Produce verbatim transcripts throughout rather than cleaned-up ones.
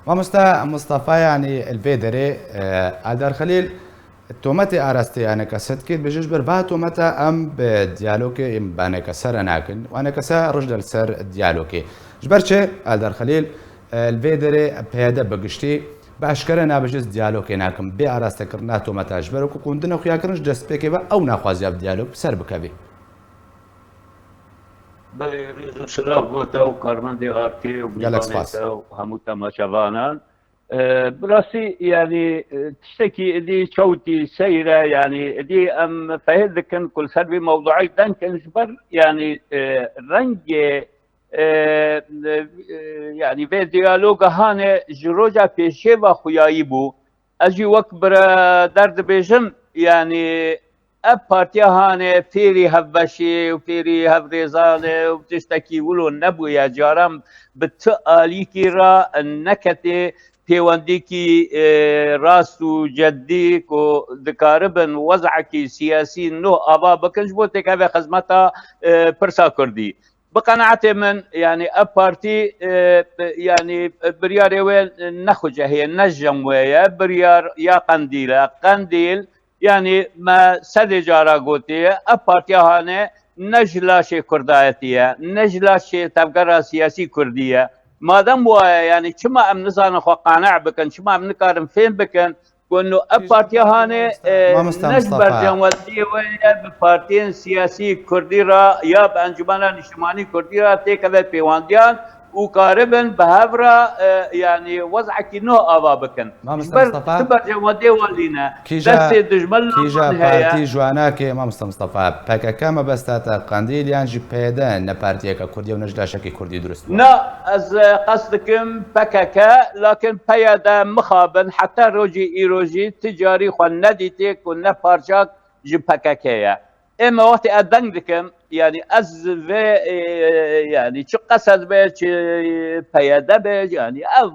Mamoste Mistefa, yanî li vê derê, e, Eldar Xelîl tometê arastê ANKS dike, dibêje ji ber va tometa em bi diyalogê, em bi ANKS re nakin. ANKS roj de li ser diyalogê. Ji ber çi? Eldar Xelîl, e, li vê derê PYD bi giştî bi eşkere nabêje ez diyalogê nakim. Bê arastekirina tometa ji ber ku qûndina xuya kirin ji destpêkê ve ew naxwaziya bi diyalog bi ser bikevî. Belê, rêz û silav bo te û karmendê Artê û Gelek mivanê spas. Te û hemû temaşevanan. E, bi rastî, yanî, e, tiştekî êdî çewtî seyr e, yanî, êdî em fehê dikin ku li ser vî mewduî deng kin ji ber, yanî, e, rengê, e, e, yanî, vê diyaloga hane ji roja pêşê ve xuyayî bû. Ez jî wek birader dibêjim, yanî ev partiya hane fêrî hevbeşê û fêrî hevrêzan e û tiştekî wilo nebûye. Caran bi tu alîkî re neketê pêwendîkî, e, rast û ceddî ku dikaribin wez'ekî siyasî nû ava bikin ji bo têkeve xizmeta, e, pirsa kurdî. Bi qenaetê min, yanî ev partî, e, yanî biryarê wê ne xwecehê, ne jem wê ye. Biryar ya Qendîl e. Qendîl, yanî me sedê cara gotiye, ev partiya hane ne ji laşê kurdayetî ye, ne ji laşê tevgera siyasî kurdî ye. Madem waye, yanî çima em nizanin xwe qane bikin, çima em nikarin fêm bikin, ku no ev partiya hane, e, ne ji ber cemwendiyê we ye, bi partiyên siyasî kurdî re ya bi encumena niştimanî kurdî re têkeve pêwandiyan û karibin bi hev re, e, yanî wez'ekî nû ava bikin. Ji ber tu ber cemwendiyê wan nîne. Destê dijmin li wan heye. Kîja partî ji wan nake, Mamoste Mistefa? PKK mebesta te, Qendîl yan jî PYD ne partiyeke kurdî ye û ne ji laşekî kurdî durust bû? Na, ez, e, qest dikim PKK, lakin PYD mixabin heta rojî îro jî ti carî xwe nedîtê ku ne parçak ji PKK ye. Ê me wextê ez deng dikim, yanî ez vê, e, yanî çi qesed be, çi PYD be, yanî ev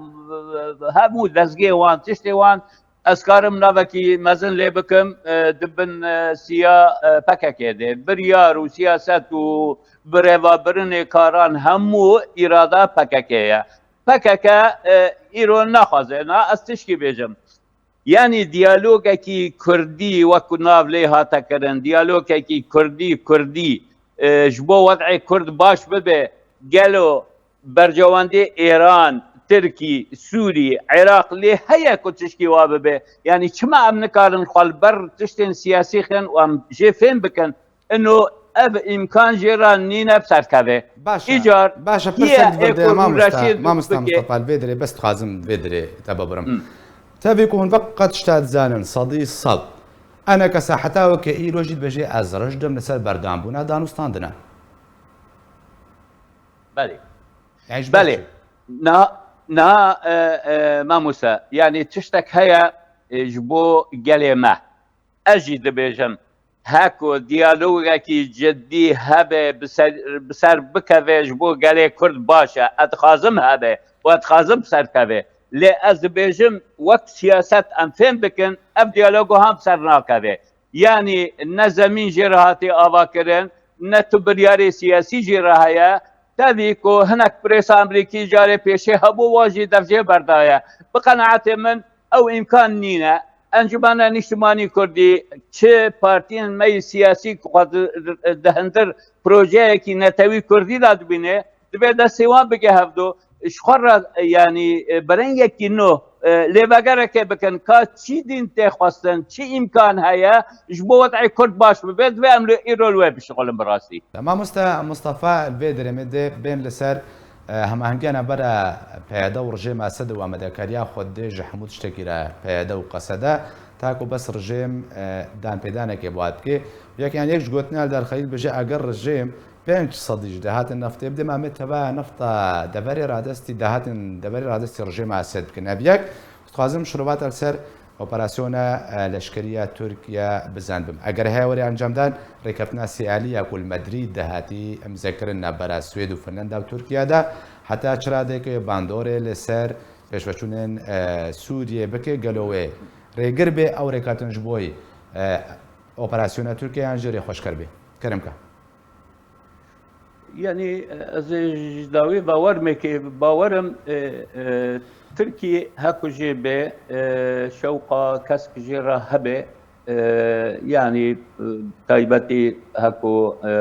hemû dezgehê wan, tiştê wan, ez karim navekî mezin lê bikim, e, di bin, e, siya, e, PKK de. Biryar û siyaset û birêvebirinê karan hemû îrada PKK ye. PKK, e, îro naxwaze, na ez tişkî bêjim. Yanî diyalogekî kurdî wek ku nav lê hate kirin, diyalogekî kurdî, kurdî, e, ji bo wed'ê kurd baş bibe, gelo berjewendê Êran, Tirkî, Sûrî, Iraq lê heye ku tişkî wa bibe? Yanî çima em nikarin xwe li ber tiştên siyasî xin û em jê fêm bikin? Ino ev îmkan jê re nîne bi ser keve. Baş e. Îcar baş e, pirsek di vir de, mamosta, mamosta Mistefa, li vê derê bes dixwazim vê derê te bibirim. Tevî ku hûn veqet tişta dizanin, sedî sed. Ene kesa heta weke îro jî dibêje ez rijd im li ser berdambûna danûstandina. Belê. Belê. Na, na, e, e, mamoste, yanî tiştek heye, e, ji bo gelê me. Ez jî dibêjim, heko diyalogekî cidî hebe, bi ser, bi ser bikeve ji bo gelê Kurd baş e. Ez dixwazim hebe û ez dixwazim bi ser keve. Lê ez dibêjim, wek siyaset em fêm bikin, ev diyalogo han bi ser nakeve. Yanî ne zemîn jê re hatiye avakirin, ne tu biryarê siyasî jê re heye. Tevî ku hinek pirêsa Amerîkî carê pêşê hebû, wan jî dev jê berdaye. Bi qenaetê min ew îmkan nîne. Encumena Nîştimanî Kurdî, çi partiyên me yî siyasî ku xwe di, di, di hundir projeyekî netewî kurdî de dibîne, divê destê wan bike hevdu. Ji xwe re, yanî, bi rengekî nû, lêvegereke bikin, ka çi dîn tê xwestin, çi îmkan heye, ji bo wed'ê Kurd baş bibe, divê em li îro li wê bişixulin bi rastî. Mamoste Mistefa, li vê derê me dê bên li ser, e, hemahengiya navbera PYD û rejêma Esed û amadekariya xwe dê ji hemû tiştekî re PYD û Qesede, ta ku bes rejêm, e, danpêdanekê bi wan bike. Yek, yan yek ji gotinê Eldar Xelîl bêje, eger rejêm pênc sedî ji dahatên neftê bidê, me em ê teva nefta deverê radestî, dahatên deverê radestî rejêma Esed bikin. Ev yek, dixwazim şirova te li ser operasyona, e, leşkerî ya Tirkiye bizanibim. Eger heye were encamdan, rêkeftina sê alî ya ku li Madrîd de hatî îmzekirin navbera Swêd û Finlanda û Tirkiye de, heta çi radeyeke bandorê li ser pêşveçûnên, e, Sûriyê bike, gelo wê rêgir bê ew rêkeftin ji bo, e, operasyona Tirkiye yan jî rêxweşker bê? Kerem ke. Yanî, e, ez ê ji dawî bawer me ke bawerim, e, e, Tirkî heko jê be, e, şewqa kesk jê re hebe, e, yanî, e, taybetî heko, e,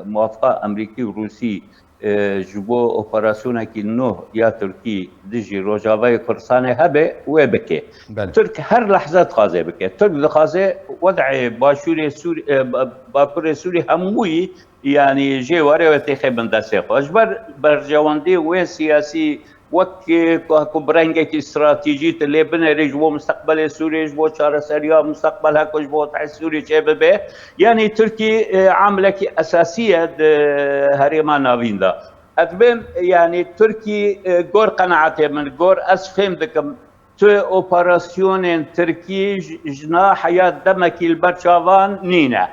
muwafiqa Amerîkî û Rûsî, e, ji bo operasyonekî nû ya Tirkî dijî Rojavayê Kurdistanê hebe, wê bike. Belê. Tirk her lehze dixwaze bike. Tirk dixwaze wed'ê Başûrê Sûrî-, e, Ba-, Bakurê Sûrî hemûyî, yanî jê were wê têxe bin destê xwe. Ji ber berjewendî wê siyasî wek, e, ku, ku bi rengekî stratejî tu lê binêrî ji bo misteqbelê Sûriyê, ji bo çareseriya misteqbel heko ji bo wet'ê Sûrî çêbibe. Yanî Tirkî, e, amilekî esasî ye di herêma navîn de. Ez dibêm, yanî Tirkî, e, gor qenaetê min, gor ez fêm dikim, tu operasyonên Tirkî ji, ji na heya demekî li ber çavan nîne.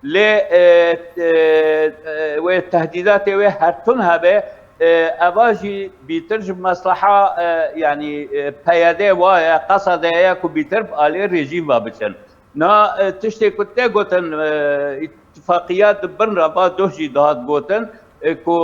Lê, e, e, e, wê tehdîdatê wê her tun hebe, e, eva jî bîtir ji mesleha, e, yanî, e, P Y D wa ye, Qesede ye ku bîtir bi alê rejîm ve biçin. Na, e, tiştê ku tê gotin, e, îtifaqiya di bin re va doh jî dihat gotin, e, ku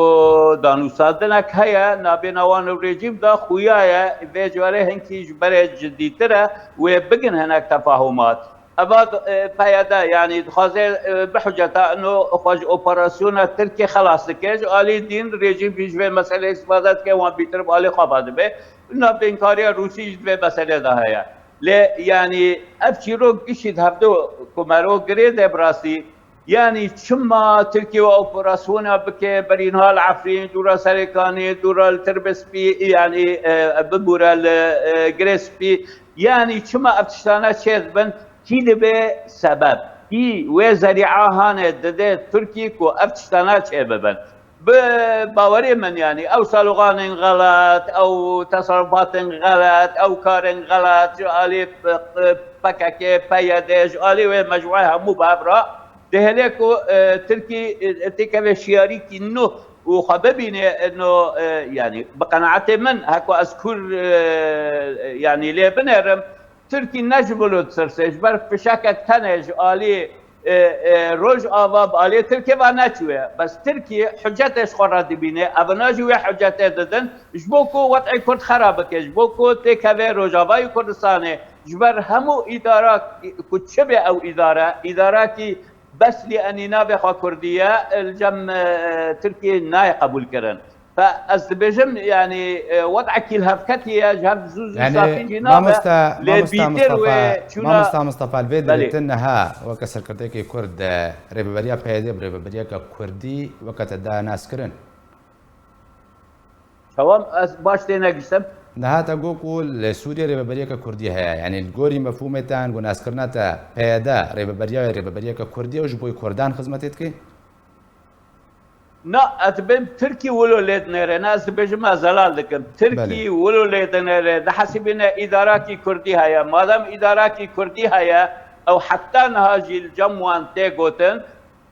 danûstandinek heye nabêna wan û rejîm de, xuya ye vê carê hinkî ji berê cidîtir e, wê bigin hinek tefahumat. Eva, e, P Y D, yanî dixwaze, e, bi huceta ino xwe ji operasyona Tirkiyê xelas dike. Ji alî din rejîm jî ji vê meseleyê îstifade dike, wan bîtir bi alê xwe ve dibe. Navbênkariya Rûsî jî di vê meselê de heye. Lê, yanî, ev çîrok gişî di hevdu ku me ro girê de bi rastî, yanî çima Tirkiye we operasyona bike, berî niha li Efrîn, dûra Serêkanê, dûra li Tirbespî, yanî, e, bibûre li, e, Girê Spî, yanî çima ev tiştane çêdibin, kî dibe sebeb? Kî wê zerîa hane dide Tirkî ku ev tiştane çêbibin? Bi bawerê min, yanî ew saloxanên xelet, ew teserrufatên xelet, ew karên xelet ji alî P K K, P Y D, ji alî wê mecmuê hemû bi hev re dihêle ku, e, Tirkî, e, têkeve şiyarîkî nû û xwe bibîne, e, no, e, yanî bi qenaetê min, heko ez kur, e, yanî lê binêrim, Tirkî ne ji vilo ditirse, ji ber fişekek tenê ji alî, e, e, Rojava bi alê Tirkê ve neçûye. Bes Tirkî hucetê ji xwe re dibîne, evina jî wê hucetê didin, ji bo ku wet'ê Kurd xera bike, ji bo ku têkeve Rojavayê Kurdistanê, ji ber hemû îdara ku çi be ew îdare, îdarakî beslî enî navê xwe Kurdî ye, li cem, e, Tirkiyê nayê qebûl kirin. Fe ez dibêjim, yanî, e, wed'ekî li hevketî ye, ji hev zû zû Yanî, safî jî nabe. Mamoste, Lê Mamoste bîtir Mustafa, wê çûna Mamoste Mustafa, li vê Belê. Dirêtin niha weke serkirdeyekê Kurd, e, rêveberiya P Y D bi rêveberiya Kurdî weke te da naskirin. Çawa ez baş tênegiştim? Niha te got ku li Sûriyê rêveberiyeke Kurdî heye. Yanî li gorî mefhûmê te an ku naskirina te P Y D rêveberiya wê rêveberiyeke Kurdî ye û ji bo Kurdan xizmetê dike? Na, ez dibêm Tirkî wilo lê dinêre. Na, ez dibêjim, ez zelal dikim. Tirkî Belê. Wilo lê dinêre. Dihesibîne îdarakî Kurdî heye. Madem îdarakî Kurdî heye, ew heta niha jî li cem wan tê gotin,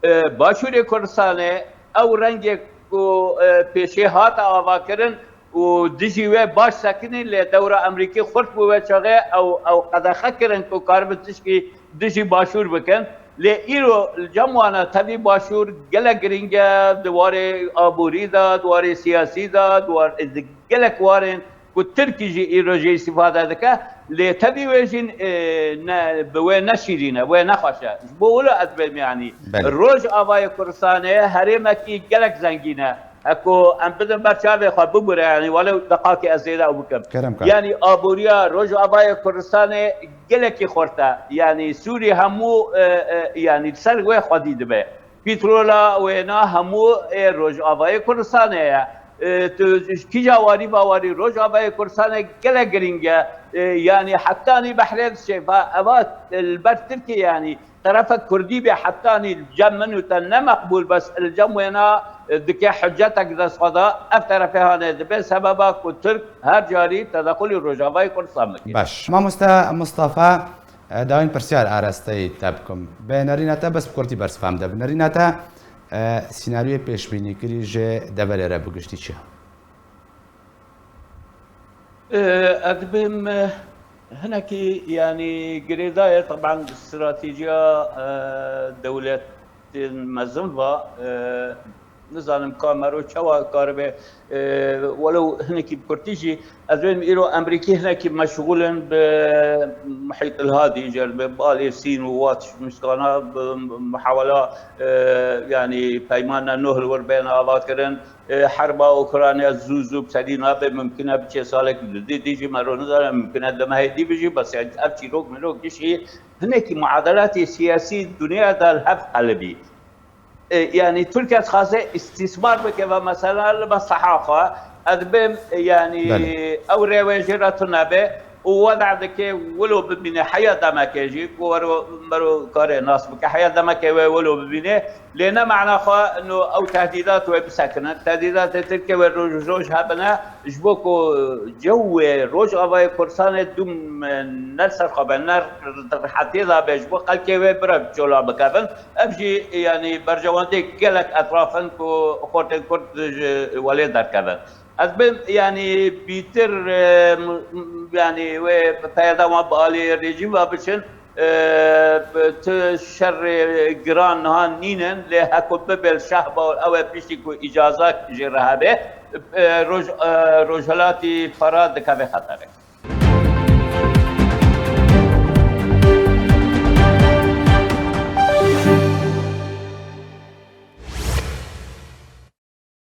e, Başûrê Kurdistanê ew rengê ku, e, pêşê hate avakirin û dijî wê baş sekinî, lê dewra Amerîkî xurt bû wê çaxê, ew, ew qedexe kirin ku karibin tişkî dijî Başûr bikin. Lê îro li cem wana tevî Başûr gelek girîng e, di warê aborî de, di warê siyasî de, di war-, di gelek warên ku Tirkî jî îro jê îstîfade dike, lê tevî wê jî, e, ne, bi wê ne şîrîn e, wê ne xweş e. Ji bo wilo ez dibêm, yanî Belê. Rojavayê Kurdistanê herêmekî gelek zengîn e. Heko em bidin ber çavê xwe bibûre, yanî welew deqakê ez zêde ew bikim. Kerem ka. Yanî aboriya Rojavayê Kurdistanê gelekî xurt e. Yanî Sûrî hemû, e, e, yanî li ser wê xwedî dibe. Pîtrola wêna hemû ê Rojavayê Kurdistanê ye. E, tu ji kîja warî bawarî Rojavayê Kurdistanê gelek girîng e. E, yanî hetanî behrê dişê. Va, eva, e, li ber Tirkiyê, yanî terefek Kurdî bê, hetanî li cem min û te ne meqbûl, bes li cem wêna, e, dike hucetek dest xwe da, ev terefê hane dibe sebeba ku Tirk her carî tedexulî Rojavayê Kurdistan bike. Baş. Mamoste Mustafa, e, dawîn pirsyar arasteyî te bikim. Bi nerîna te bes bi kurtî bersiva min de. Bi nerîna te, e, sînaryoyê pêşbînîkirî ji deverê re bi giştî çi ye? E, ez dibêm, e, hinekî, yanî, girêdayî, teban, stratejiya, e, dewletên mezin va, e, Nizanim ka mero çawa karibe, e, welew hinekî bi kurtî jî, ez bêm îro Emerîkî hinekî meşxûl in bi Muhît Ilhadî, jê re bi balê Sîn û Wat Mîskana bi muhawela, e, yanî peymana Nuh li wir bêne avakirin. E, herba Ukrayna zû zû bi serî nabe, mimkun e biçe salek di dî jî, mero nizane, mimkun e demehê dî bijî, bes ev çîrok mirok gişî hinekî muadelatê siyasî dinya de li hev qelibî. E, yanî Tirkiye dixwaze îstîsmar bike ve mesela li meslaha xwe. Ez dibêm, e, yanî Belê. Ew rêwê jê re tune be û weda dike wilo bibîne heya demekê jî ku wero mero karê nas bike. Heya demekê wê wilo bibîne. Lê ne mana xwe no ew tehdîdat wê bisekinin. Tehdîdatê Tirkiye wê roj roj hebine. Ji bo ku cewê Rojavayê Kurdistanê dûm ne li ser xwe be, ne rehetiyê de be, ji bo xelkê wê bire çola bikevin. Ev jî, yanî, berjewendê gelek etraf in ku xortên Kurd ji welê derkevin. Ez bêm, yanî, bîtir, e, m-, m-, yanî, wê peyda wan bi alî rejîm ve biçin, e, bi tu şerê giran niha nînin, lê heko bibe li şeh be, ew e piştî ku îcaza jê re hebe, e, roj-, e, Rojhilatî Para dikeve xeterê.